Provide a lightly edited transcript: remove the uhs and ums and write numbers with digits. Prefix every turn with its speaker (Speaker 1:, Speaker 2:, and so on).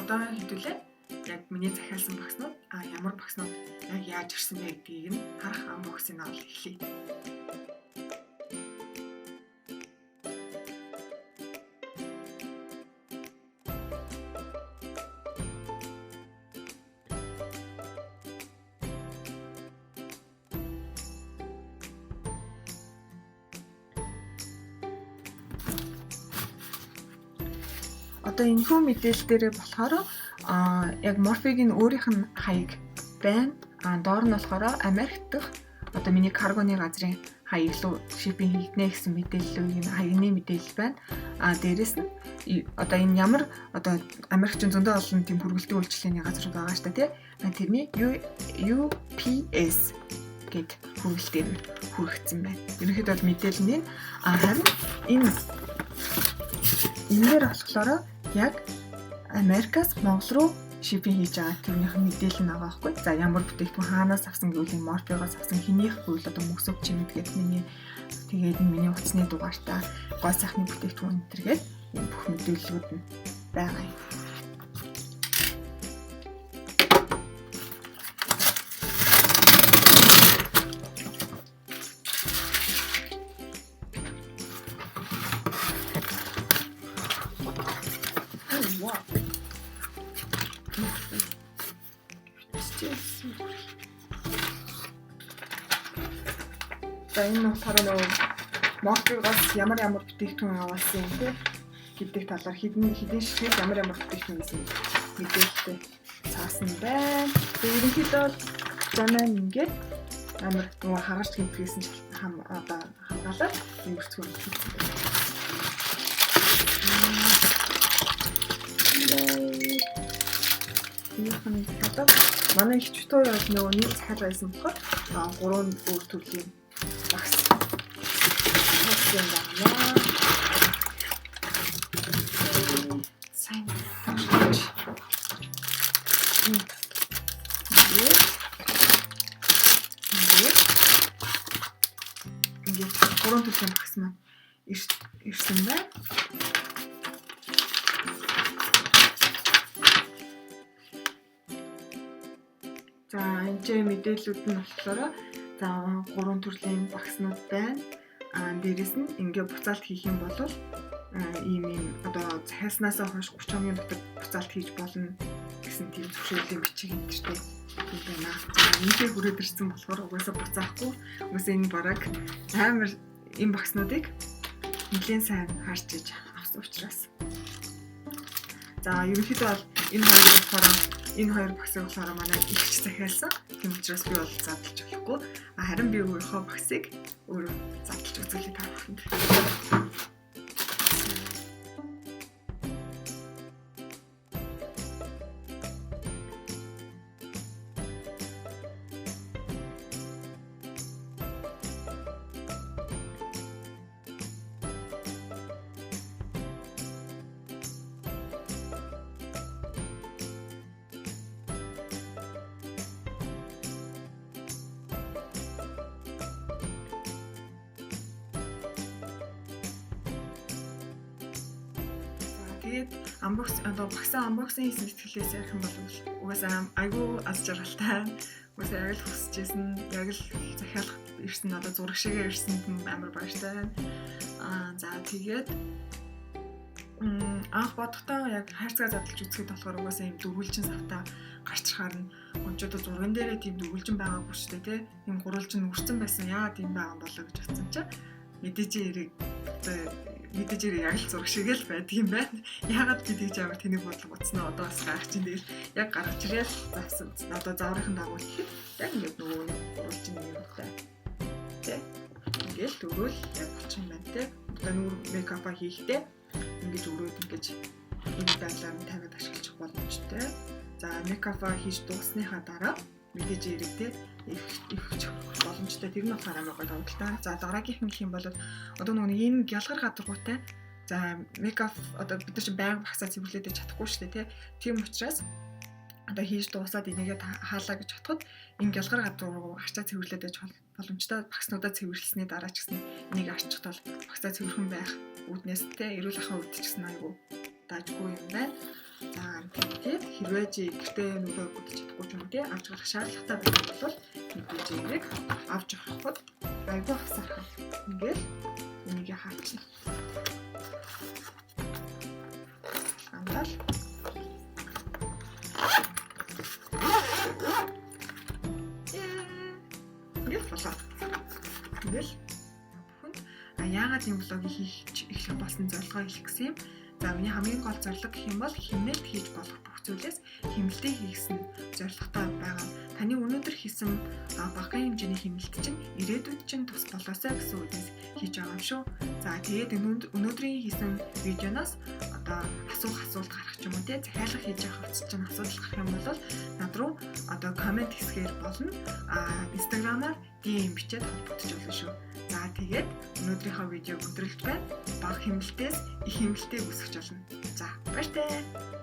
Speaker 1: Одоо хэдүүлээ яг миний захиалсан багснууд ямар багснууд яг яаж ирсэн бэ гэдгийг нь харах unboxing авал эхлэе. Одоо энэхүү мэдээлэл дээрээ болохоор яг Morphe-гийн өөрийнх нь хаяг байна. Доор нь болохоор Америк дахь одоо миний каргоны газрын хаяг руу shipping хийгднэ гэсэн мэдээллийг энэ хаягны мэдээлэл байна. Дээрэс нь одоо энэ ямар одоо Америкчин зөндөө олон тийм хүргэлтийн үйлчилгээний газрууд байгаа шүү дээ, тий. Тэрний UPS гэд хүргэлтээр нь хүргэсэн байна. Ерөнхийдөө бол мэдээлэл нь харин энэ энээр болохоор яг Америкаас Монгол руу shipping хийж байгаа тэрнийх нь мэдээлэл нь байгаа байхгүй. За ямар бүтээгдэхүүн хаанаас авсан гэвэл энэ Morphe-гоос авсан, хэнийх гэвэл одоо мөсөв чимэд гээд миний тэгээд миний утасны дугаартай гоо сайхны бүтээгдэхүүн энэ төр гээд энэ бүх мэдээллүүд нь байгаа юм. За энэ нь болохоор нөгөө Morphe-гоос ямар ямар бүтээгдэхүүн аваасан юм те гэдэг талаар хэдэн ширхэг ямар ямар бүтээгдэхүүн гэсэн мэдээлэлтэй цаасан байна. Тэгээ ерөнхийдөө бол замаа ингээд амар нөгөө хагарч гэмтгэсэн одоо хамгаалаад өнгөрцгөө хийсэн байна. Ийхэн одоо манай их чутуу яг нөгөө нэг захиал байсан болохоор гурван өөр төрлийн багс юм байна. Сайн тавьж. Ингээд гурван төрлийн багс маань ирсэн байна. За энэ ч мэдээллүүд нь болохоор за гурван төрлийн багснууд байна. Дээрэс нь ингээ буцаалт хийх юм бол ийм одоо захиалснаасаа хойш 30 хоногийн дотор буцаалт хийж болно гэсэн тийм зөвшөөрлийн бичиг энэ төртэй юм байна. За энэтэй хүрээд ирсэн болохоор угаасаа буцаахгүй. Угаасаа энэ бараг амар энэ багснуудыг нэлээд сайн харж иж авсан учраас. За ерөнхийдөө бол энэ хоёрыг болохоор энэ хоёр багсыг болохоор манай ихч захиалсан. Тийм учраас би бол задлж болохгүй. Харин би өөрийнхөө багсыг өөрөө задлж үзүүлээ та бүхэнд. Тэгээд одоо багсаа unboxing хийсэн сэтгэлээс ярих юм бол угаасаа айгүй аз жаргалтай. Угаасаа яг л хүсэжсэн, яг л захиалах ирсэн, одоо зураг шигээ ирсэнд нь амар баяртай байна. За тэгээд анх бодохдоо яг хайрцаг задлж үзэхэд болохоор угаасаа юм дөрвөлжин савтаа гарч ирахаар нь одоо зурган дээрээ тийм дөрвөлжин байгаагүй шүү дээ, тий. Юм гурвалжин үрцэн байсан. Яагаад юм байгаа юм болоо гэж бодсон чинь мэдээж эрэг мэдээж хэрэг яг л зураг шиг л байдаг юм байна. Яагаад би тэгж амар тэнэг бодлого утсан нь одоо бас гарах чинь тэгэл яг гаргаж ирээл заасан. Одоо зааврын дагуу ихэд яг ингээд нөгөө нэг гурвалжин юмтай. Тэ? Ингээл дөрөөл яг болчих юм байна те. Одоо нүүр мейкапа хийхдээ ингэж өрөөд ингэж энэ байдлаар нь тавиад ашиглах боломжтой. За мейкапа хийж дуусныхаа дараа мэдээж хэрэг те их боломжтой. Тэр нь болохоор амар гоё давуу. За дараагийнх нь гэх юм бол одоо нөгөө нэг энэ гялгар гадаргуутай. За мейкап одоо бид нар чинь байнга багсаа цэвэрлээд чадахгүй шүү дээ те. Тийм учраас одоо хийж дуусаад энийгээ хаалаа гэж бодоход энэ гялгар гадаргуу арчаа цэвэрлээд байж боломжтой. Багснуудаа цэвэрлсэний дараа ч гэсэн энийг арчих тул багсаа цэвэрхэн байх үүднээс те эрүүл ахуйн үед ч гэсэн айгүй даажгүй юм байна. За тэгээд Хэрвээ чи гэртээ нүдээ будаж чадахгүй ч юм уу, тий, авч гарах шаардлагатай байх юм бол мэдээж энийг авч ороход айгүй хасаархан. Ингээл энийг хаачихна. Андаал. Ингээл болоо. Ингээл бүхэнд яагаад энэ влогийг хийх эхлэх болсон зорилгоо хэлэх гэсэн юм. За, миний хамгийн гол зорилго гэх юм бол хэмнэлт хийж болох бүх зүйлээс хэмнэлтээ хийсэн зорилготой байгаа. Таны өнөөдөр хийсэн багахан хэмжээний хэмнэлт чинь ирээдүйд чинь тус болоосай гэсэн үгнээс хийж байгаа юм шүү. За, тэгээд өнөөдрийн хийсэн видеоноос одоо асуух асуулт гарах ч юм уу, те, захиалга хийж явах хувьд чинь асуудал гарах юм бол над руу одоо коммент хэсгээр болно. Instagram-аар DM бичээд холбогдож болно шүү. За, тэгээд өнөөдрийнхөө видеог өндөрлөж байна. Бага хэмнэлтээс их хэмнэлтээ үүсгэж болно. За, баяртай.